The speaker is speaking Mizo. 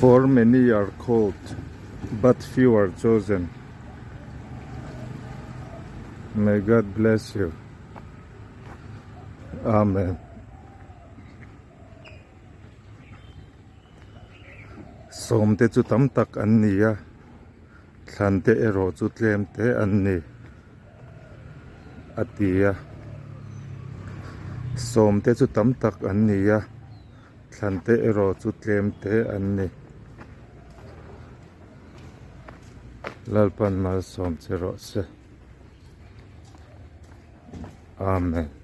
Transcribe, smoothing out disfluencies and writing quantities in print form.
For many are called, but few are chosen. May God bless you. Amen. Sawmte chu tam tak an ni a, thlante erawh chu tlem te an ni, a ti a. Sawmte chu tam tak an ni a, thlante erawh chu tlem te an ni. Lalpan malsawm che rawh se. Amen.